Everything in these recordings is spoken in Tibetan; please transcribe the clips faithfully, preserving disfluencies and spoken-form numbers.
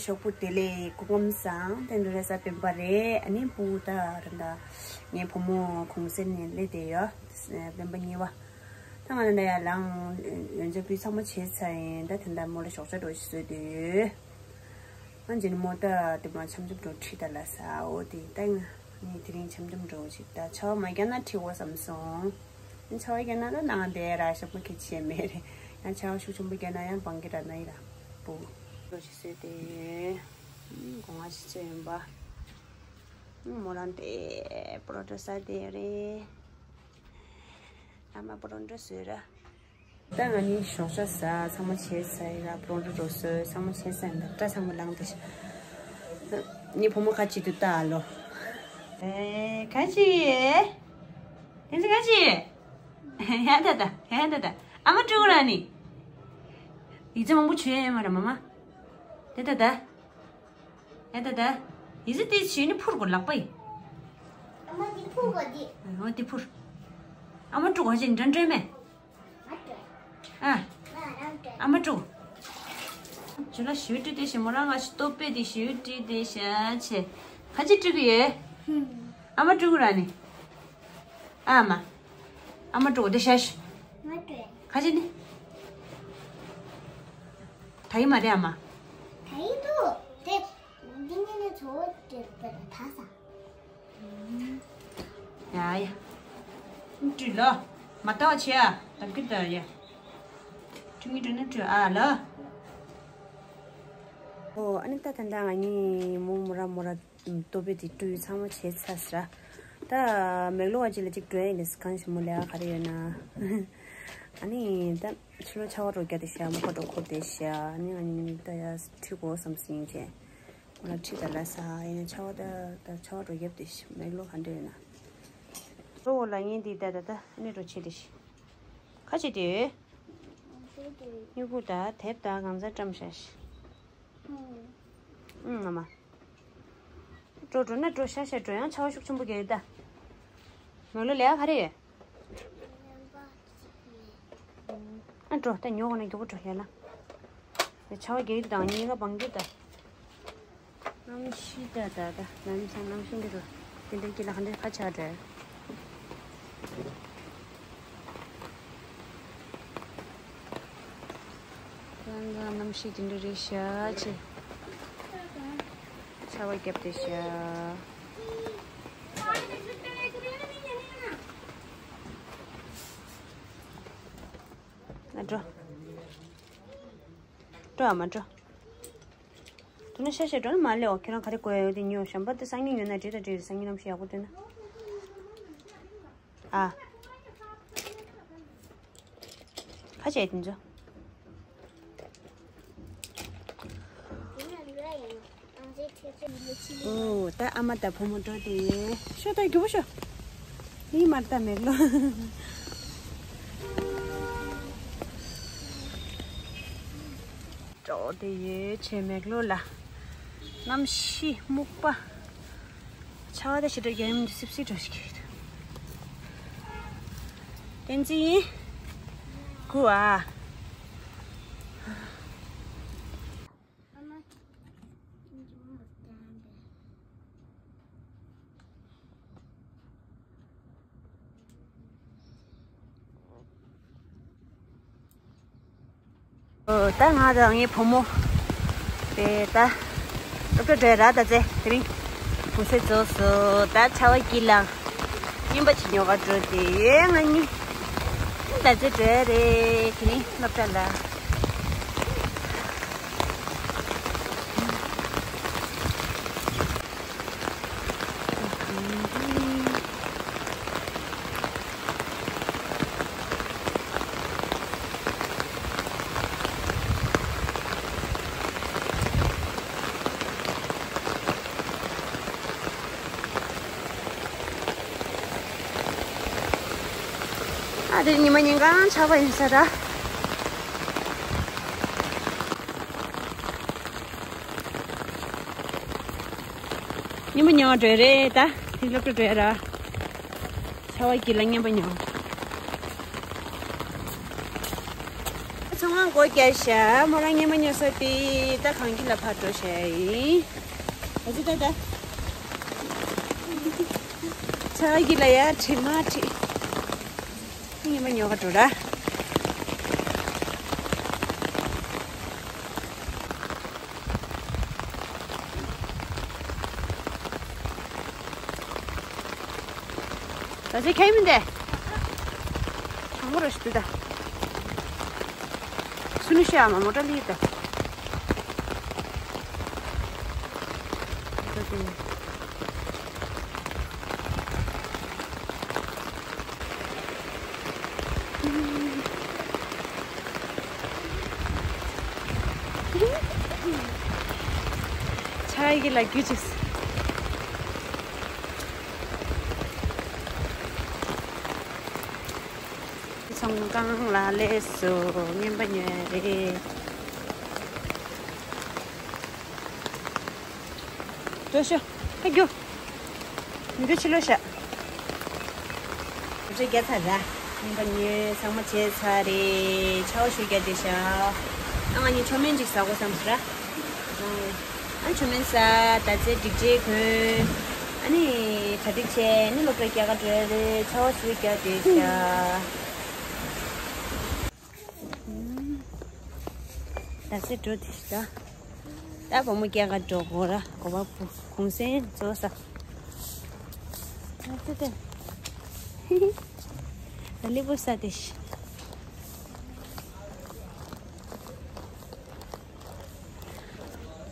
ཞོགས་པ་བདེ་ལེགས། སྐུ་ཁམས་བཟང་། དེ་འདྲ་རེད་ས་སྤེན་པ་རེད། ཨ་ནི་བུ་ད་ར་ད་ངའི་བུ་མོ་གུང་སེང་ནས་སླེབས་བསྡད་ཡོད། སྤེན་པ་གཉིས་པ། ད་ང་ད་ཡར་ལངས། ཡོན་ཆབ་སྤུས་ཚང་མ་བྱས་ཚར་ཡིན། ད་དེ་འདྲ་མོ་ལ་ཞོགས་ཇ་འདྲ་བོ་ཞིག་བཟོས་བསྡད་ཡོད། ང་འཇིན་མོ་ད་དེ་མ་འཆམ་འཆམ་འགྲོ་ཁྲིད་ད་ལ་ས་འོ་དེ་ད་ང་ནི་དེ་རིང་འཆམ་འཆམ་འགྲོ་ཞིག་ད་ཆར་པ་མ་བརྒྱབ་ན་ཁྲིད་འོ་བསམ་སོང་། ཆར་པ་བརྒྱབ་ན་ད་ནང་བསྡད་ར་ཞབས་པ་གི་བྱེད་མེད་རེད། ཡང་ཆར་པ་ཤུགས་ཆེན་པོ་བརྒྱབ་ན་ཡང་བང་གི་ར་ན་ཡི་ར་པོ། ལོ་ཞིག་བཟོས་ཏེ། སྒོ་ང་ཞིག་བྱས་ཡིན་པ། མོ་རང་དེ་པོ་རོ་ཊ་ཟ་དེ་རེད། ཨ་མ་པོ་རོ་ཊ་བཟོས་ར། ད་ང་ནི་ཞོགས་ཇ་ཟ་ཚང་མ་བྱས་ཚར་ཡིན་ར། པོ་རོ་ཊ་འདྲ་བཟོས་ཚང་མ་བྱས་ཚར་ཡིན། ད་སྐྲ་ཚང་མ་ལངས་ཏེ་ཤ། ངའི་བུ་མོ་ཁ་ཅིག་ཏུ་ལྟ་ཨ་ལོ། ཨེ་ཁ་ཅིག་དེ་ཚོ་ཁ་ཅིག་ཡ་ད་ད་ཡ་ད་ད། ཨ་མ་སྤྲུག་ར་ནི། ཡིག་ཚད་མང་པོ་བྱོས་ཡ་མ་ར་མ་མ། དེ་ད་ད། ཡ་ད་ད། ཡིག་ཚད་དེ་བྱས་ནི་ཕུར་གོ་ལག་པ་ཡི། ཨ་མ་དེ་ཕུར་གོ་དེ། འོ་དེ་ཕུར། ཨ་མ་སྤྲུག་གོ་ཅན་འདྲ་འདྲ་མེད། ཨ། ཨ་མ་སྤྲུག་ཇོ་ལ་ཞུ་བྲིས་དེ་ཞེ་མོ་རང་ང་ཞིག་ལྟོ་པས་དེ་ཞུ་བྲིས་དེ་ཤ་ཆེ། ཁ་ཅིག་སྤྲུག་གི་ཡོད། ཨ་མ་སྤྲུག་ར་ནི། ཨ་མ། ཨ་མ་སྤྲུག་དེ་ཤ་ཤ། ཁ་ཅིག་ནི། ད་ཡི་མ་རེད་ཨ་མ། ད་ཡི་འདུག་དེ། འདི་ནི་ནི་ཚོ་བོ་དེ་ད་ས། ཡ་ཡ། འགྲུལ་ལོ། མ་ལྟ་བ་བྱེད་ཨ། ལབ་ཀྱི་ད་ཡ། ཁྲུང་གི་འགྲུལ་ན་འགྲུལ་ཨ་ལོ། ཨོ་ཨ་ནི་ད་ད་ད་ང་གཉིས་མོ་མོ་ར་མོ་ར་ལྟོ་པས་དེ་སྤྲུག་ཚང་མ་བྱས་ཚར་ས། ད་མེག་ལོ་བ་ཅི་ལ་ཅིག་འགྲོ་ཡ་ཡིན་ལས་གང་ཞིག་མོ་ལས་ཨ་ག་རེ་ཡོད་ན། ཨ་ནི་ད་ཕྱི་ལོ་ཆར་པ་འགྲོ་རྒྱ་དེ་ཤ་མོ་ཁ་འགྲོ་འཁོར་དེ་ཤ་ཨ་ནི་ཨ་ནི་ད་ཡ་ཁྲིད་དགོས་བསམ་སྲིད་ཡིན་ཅེ། ང་ཁྲིད་ད་ལ་ས་ཡིན་ན་ཆར་པ་ད་ད་ཆར་པ་འགྲོ་རྒྱབ་དེ་ཤ་མེག་ལོ་ག་འདྲ་ཡོད་ན། གཙོ་བོ་ལ་ཡིན་དེ་ད་ད་ད་ཨ་ནི་འགྲོ་ཆེ་དེ་ཤ། ཁ་ཆེ་དེ། སྨྱུ་གུ་ད་དེབ་ད་གང་ཚ་བཀྲམ་ཤ་ཤ། ཨུང་ཨ་མ། འགྲོ་འགྲོ་ན་འགྲོ་ཤ་ཤ་འགྲོ་ཡང་ཆར་པ་ཤུགས་ཆེན་པོ་རྒྱག་ད། མོ་ལོ་ལས་ཨ་ག་རེ་ཡོད། ཨ་འགྲོ་ད་ཉོ་གོ་ན་མགྱོགས་པོ་འགྲོ་ཡ་ལ། ཆར་པ་རྒྱག་གི་དང་གཉིས་ཀ་བང་གི་ད། གནམ་གཤིས་ད་ད་ད་ལམ་སང་གནམ་གཤིས་འདི་རུ་དེ་འདྲའི་སྐྱིད་ལ་ཧ་འདྲའི་ཁ་ཆག་འདྲ། ཡང་ཡང་གནམ་གཤིས་དེ་འདྲ་རེད་ཤག་ཅེ། ཆར་པ་བརྒྱབ་བསྡད་ཤག་ཨ་འགྲོ། འགྲོ་ཨ་མ་འགྲོ། དུ་ན་ཤ་ཤ་འགྲོ་ན་མ་ལེའོ། ཁྱེད་རང་ག་རེ་དགོས་ཡོད་དེ་ཉོ། ཞམ་པ་དེ་སང་ཉིན་ཉོ་ན་འགྲིག་ད་འགྲིག་རེད། སང་ཉིན་གནམ་གཤིས་ཡག་པོ་འདུག་ན། ཨ། ཁ་ཆེ་དེ་ཚོ། ཨོ་ད་ཨ་མ་དང་བུ་མོ་འགྲོ་དེ་ཡོད། ཤོག་ད་རྒྱུ་བོ་ཤོག་ཡིན་མར་ད་མེག་ལོ། འགྲོ་དེ་ཡོད་ཆེ་མེག་ལོ་ལ། གནམ་གཤིས་སྨུག་པ། ཆར་པ་ད་ཞེ་དྲག་རྒྱག་ཡ་མི་འདུག་སིབ་སིབ་འདྲ་ཞིག་གིས། བསྟན་འཛིན། གུ་ཨ། ཨོ་ད་ང་དང་ངའི་བུ་མོ་རེད་ད། སློབ་གྲྭ་འགྲོ་ཡ་ར་ད་ཚེ་དེ་རིང་གུང་སེང་རྫོགས་སོང་། ད་ཆར་པ་སྐྱིད་ལ་རྔན་པ་ཅིག་ཉོ་ག་འགྲོ་དེ་ཡོད། ང་གཉིས་ད་ཚེ་འགྲོ་ཡ་རེད་དེ་རིང་སློབ་གྲྭ་ལ། ཨ་དེ་ཉི་མ་ཉིན་གང་ཆར་པ་ཡིན་ས་ར། ཉི་མ་ཉལ་བ་འགྲོ་རེད་ད། དེ་སློབ་གྲྭ་འགྲོ་ཡ་ར། ཆར་པ་སྐྱིད་ལ་རྔན་པ་ཉོ། ཚང་མ་ སྒོ་རྒྱག་ཤག་མོ་རང་ཉི་མ་ཉོ་ས་དེ་ད་གངས་སྐྱིད་ལ་ཕར་འགྲོ་ཤག་ཡིན། ཨ་ཙི་ད་ད། ཆ་གི་ལ་ཡ་ཁྲིད་མ་ཁྲིད། ཉི་མ་ཉོ་ག་འགྲོ་ར། ད་ཚེ་ཁྱད་མི་འདས། དྲང་པོ་ར་ཞིག་འདུག་ད། སུ་ནུ་ཤ་མ་མོ་ཊ་ལི་ད། ཆ་གི་ལ་རྒྱུ་ཅིག་ཚོང་ཁང་ལ་སླེབས་སོང་། རྔན་པ་ཉོ་ཡ་རེད། འགྲོ་ཤོག་ཧ་རྒྱུ། མི་འགྲོ་ཕྱི་ལོགས་ཤག་འགྲོ་རྒྱ་ཚར་ར། རྔན་པ་ཉོས་ཚང་མ་བྱས་ཚར་རེད། ཆར་པ་ཞེ་པོ་རྒྱག་བསྡད་ཤག་ཨ་ང་གཉིས་མཆོད་མེ་ཅིག་ཟ་དགོས་བསམ་སོང་ར། ཨ་མཆོད་མེ་ཟ། ད་ཚེ་སྒྲིག་ཆས་གོན། ཨ་ནི་གྲ་སྒྲིག་བྱས་ནི་སློབ་གྲྭ་རྒྱག་ག་འགྲོ་ཡ་རེད། ཆར་པ་ཞེ་པོ་རྒྱག་བསྡད་ཤག་ད་ཚེ་འགྲོ་དེ་ཤི་ད། ད་བུ་མོ་སྐྱེལ་ག་འགྲོ་དགོས་ར། གོ་བ་བུ་གུང་སེང་རྫོགས་ས། ད་ཚེ་ད། ད་ལི་བུ་ས་དེ་ཤི།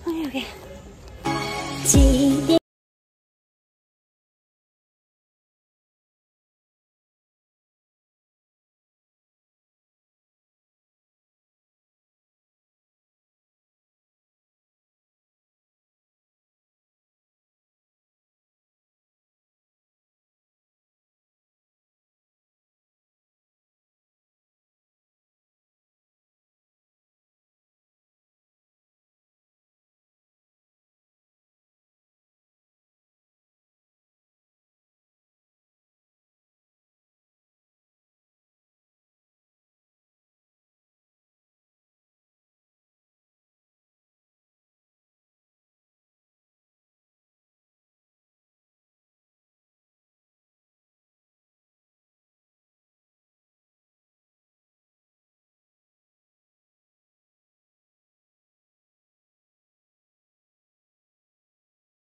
ཨ་ཡོ་གེ།